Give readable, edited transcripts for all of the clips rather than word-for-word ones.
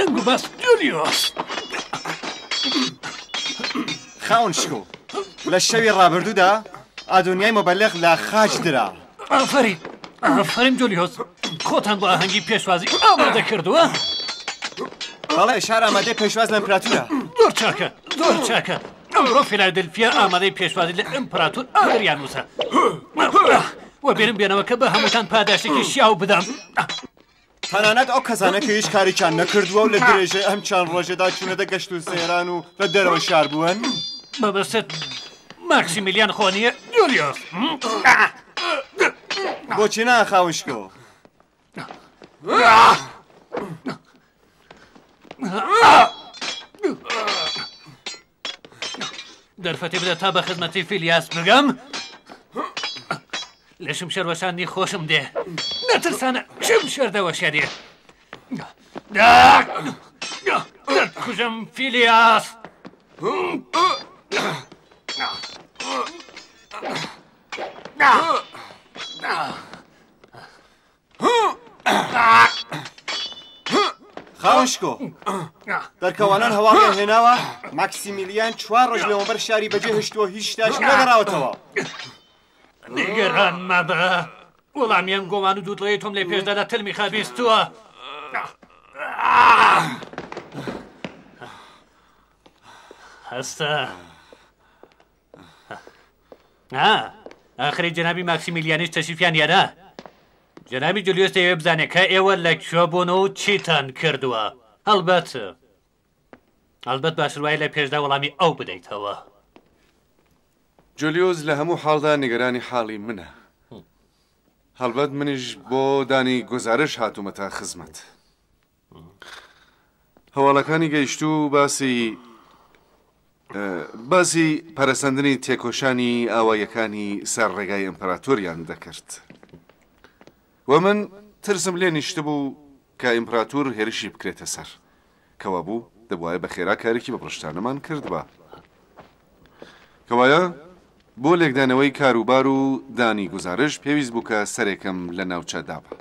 دەنگ و باس جولیۆس. خاوەن شکۆ، لە شەوی ڕابردوودا ئادۆنیای موبەلغ لە خاچ درا. ئافەرین، ئافەرین جولیۆس، خۆتان بۆ ئاهەنگی پێشوازی ئامادە کردووە؟ بەڵێ، شار ئامادەی پێشواز لە ئیمپراتورە. زۆر چاکە، زۆر چاکە. ئەمڕۆ فیلادلفیا ئامادەی پێشوازی لە ئیمپراتور ئادریانوسە. وەبیرم بێنەوە کە بە هەمووتان پاداشتێکی شیاو بدەم. تەنانەت ئەو کەسانە کە هیچ کارێکیان نەکردووە و لە درێژەی ئەم چەند ڕۆژەدا چوونەتە گەشت و سەیران و لە دەرەوەی شار بوون. مەبەستت ماکسیمیلیان خۆ نییە جولیۆس؟ بۆچی نا خاوەن شکۆ؟ دەرفەتێ بدە تا بە خزمەتی فیلیاس بگەم لە شمشێر وەشاندنی خۆشم دێ نەترسانە شمشێر دەوەشێنێ دەتکوژم فیلیاس. خاوەن شکۆ دەرکەوانان هەواڵیان هێناوە ماکسیمیلیان چوار ڕۆژ لەمەوبەر شاری بەجێ هێشتووە هیچ شتاش نەگەڕاوەتەوە. نیگەران مەبە وەڵامی ئەم گۆمان و دوودڵەی تۆم لێ پێشدا لە تەلمیخا بیستووە. هەستە. ها ئاخری جەنابی ماکسیمیلیانیش تەشریفیان هێنا. جەنابی جولیۆس دەیەوێت بزانێت کە ئێوە لە کوێ بوون و چیتان کردووە. هەڵبەت هەڵبەت باشتر وایە لە پێشدا وەڵامی ئەو بدەیتەوە. جولیۆس لە هەموو حاڵدا نیگەرانی حاڵی منە. هەڵبەت منیش بۆ دانی گوزارش هاتوومەتە خزمەت. هەواڵەکانی گەیشتوو باسی باسی پەرەسەندنی تێکۆشانی ئاواییەکانی سەر ڕێگای ئیمپراتۆریان دەکرد و من ترسم لێ نیشتبوو کە ئیمپراتور هێرشی بکرێتە سەر کەوابوو دەبوایە بە خێرا کارێکی بەبڕشتانەمان کردبا کەوایە بۆ لێکدانەوەی کاروبار و دانی گوزارش پێویست بوو کە سەرێکم لە ناوچە دابا.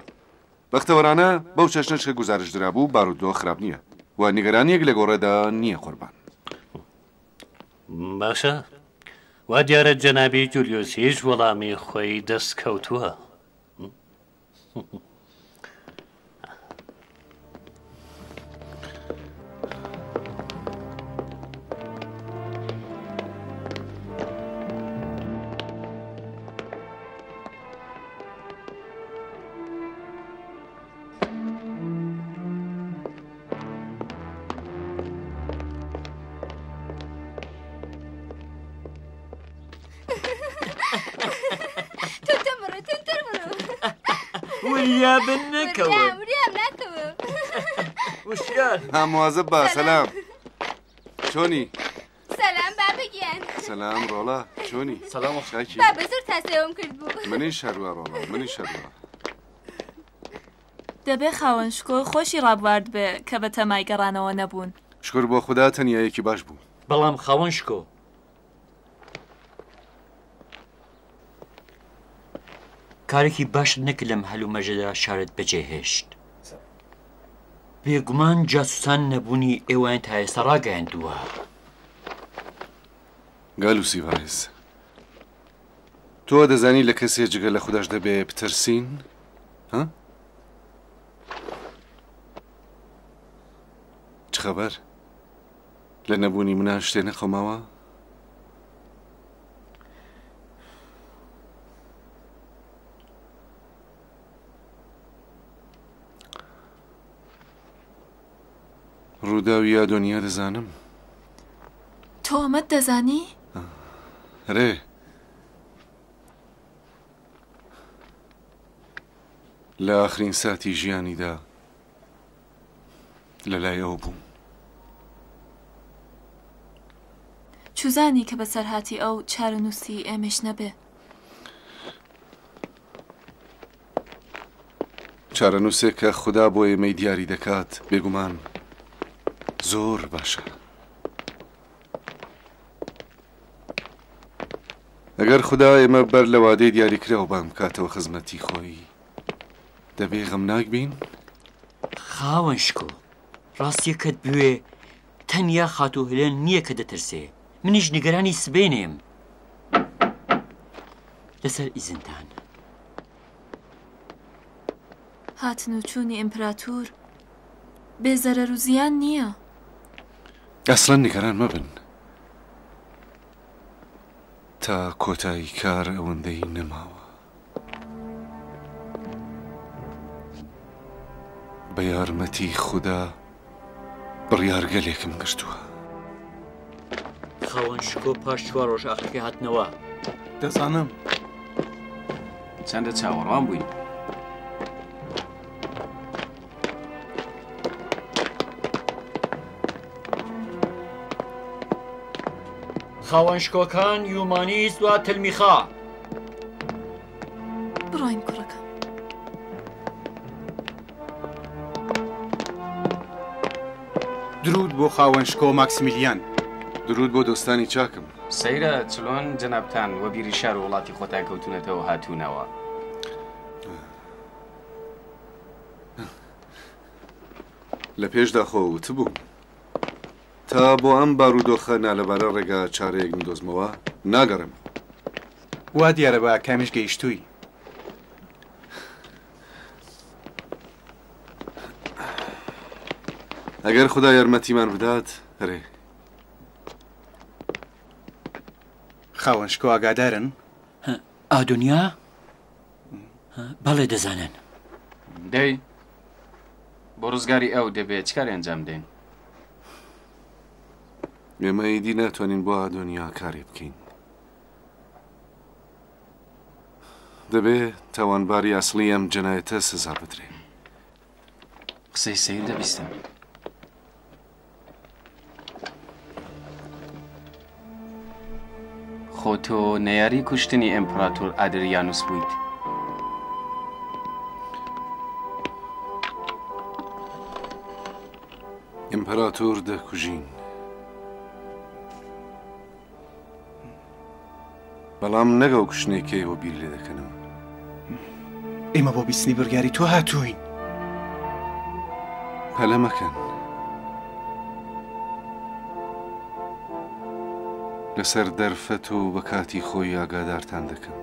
بەختەوەرانە بەو چەشنەش کە گوزارش درابوو بارودۆخ خراپ نییە و نیگەرانییەک لە گۆڕێدا نییە قوربان. باشە وا دیارە جەنابی جولیۆس هیچ وەڵامی خۆی دەست کەوتووە. وریا بن نەکەون. وشیار. ها مواظب بە سەلام. چۆنی؟ سەلام بابە گیان. سەلام ڕۆڵە چۆنی؟ سەلام چاکی؟ بابە زۆر تاسەوەم کرد بوو. منیش هەروا ڕۆڵە منیش هەروا. دەبێ خاوەن شکۆ خۆشی ڕابوارد بێ کە بە تەمای گەڕانەوە نەبوون. شکور بۆ خودا تەنیایەکی باش بوو. بەڵام خاوەن شکۆ. کارێکی باشت نەکرد لەم هەلومەرجەدا شارت بەجێ هێشت. بێگومان جاسوسان نەبوونی ئێوەیان تا ئێستا ڕاگەیاندووە. گالوسی بەڕێز، تۆ دەزانی لە کەسێ جگە لە خوداش دەبێ بترسین؟ ها؟ چ خەبەر؟ لە نەبوونی منا شتێ نەقەوماوە؟ ڕووداوی ئادۆنیا دەزانم. تۆ ئەمەت دەزانی؟ ئەرێ. لە ئاخرین ساتی ژیانیدا لە لای ئەو بووم. چوزانی کە بەسەرهاتی ئەو چارەنووسی ئێمەیش نەبێ؟ چارەنووسێک کە خودا بۆ ئێمەی دیاری دەکات بێگومان زۆر باشە. ئەگەر خودا ئێمە بەر لە وادەی دیاریکراو بانگ بکاتەوە خزمەتی خۆی، دەبێ غەمناک بین؟ خاوەن شکۆ! ڕاستیەکەت بوێ تەنیا خاتوو هلێن نییە کە دەترسێ، منیش نیگەرانی سبەینێم. لەسەر ئیزنتان. هاتن و چوونی ئیمپراتور بێ زەرەر و زیان نییە. ئەسڵەن نیگەران مەبن. تا کۆتایی کار ئەوەندەی نەماوە. بە یارمەتی خودا بڕیارگەلێکم گرتووە. خاوەن شکۆ پاش چوار ڕۆژ ئاخرەکەی هاتنەوە. دەزانم. چەندە چاوەڕوان بووین. خاوەن شکۆکان یومانیس و تلمیخا. بڕۆین کوڕەکەم. درود بۆ خاوەن شکۆ ماکسمیلیان. درود بۆ دۆستانی چاکم. سەیرە چلۆن جەنابتان وەبیری شار و وڵاتی خۆتان کەوتوونەتەوە و هاتوونەوە. لە پێشدا خۆ وتبووم تا بۆ ئەم بارودۆخە نالەبارە ڕێگا چارەیەک ندۆزمەوە ناگەڕێمەوە. وا دیارە بە ئاکامیش گەیشتووی. ئەگەر خودا یارمەتیمان بدات ئەرێ. خاوەن شکۆ ئاگادارن؟ ئادونیا؟ بەڵێ دەزانن. دەی بۆ ڕزگاری ئەو دەبێ چ کارێ ئەنجام بدەین؟ ئێمە ئیدی ناتوانین بۆ ئادۆنیا کارێ بکەین. دەبێ تاوانباری ئەسڵی ئەم جەنایەتە سزا بدرێ. قسەی سەیر دەبیستم. خۆ تۆ نەیاری کوشتنی ئیمپراتۆر ئادریانوس بوویت. ئیمپراتۆر دەکوژین. بەڵام نەک ئەو کوشتنەی کە ئێوە بیر لێ دەکەنەوە. ئێمە بۆ بیستنی بڕیاری تۆ هاتووین. پەلە مەکەن. لەسەر دەرفەت و بە کاتی خۆی ئاگادارتان دەکەم.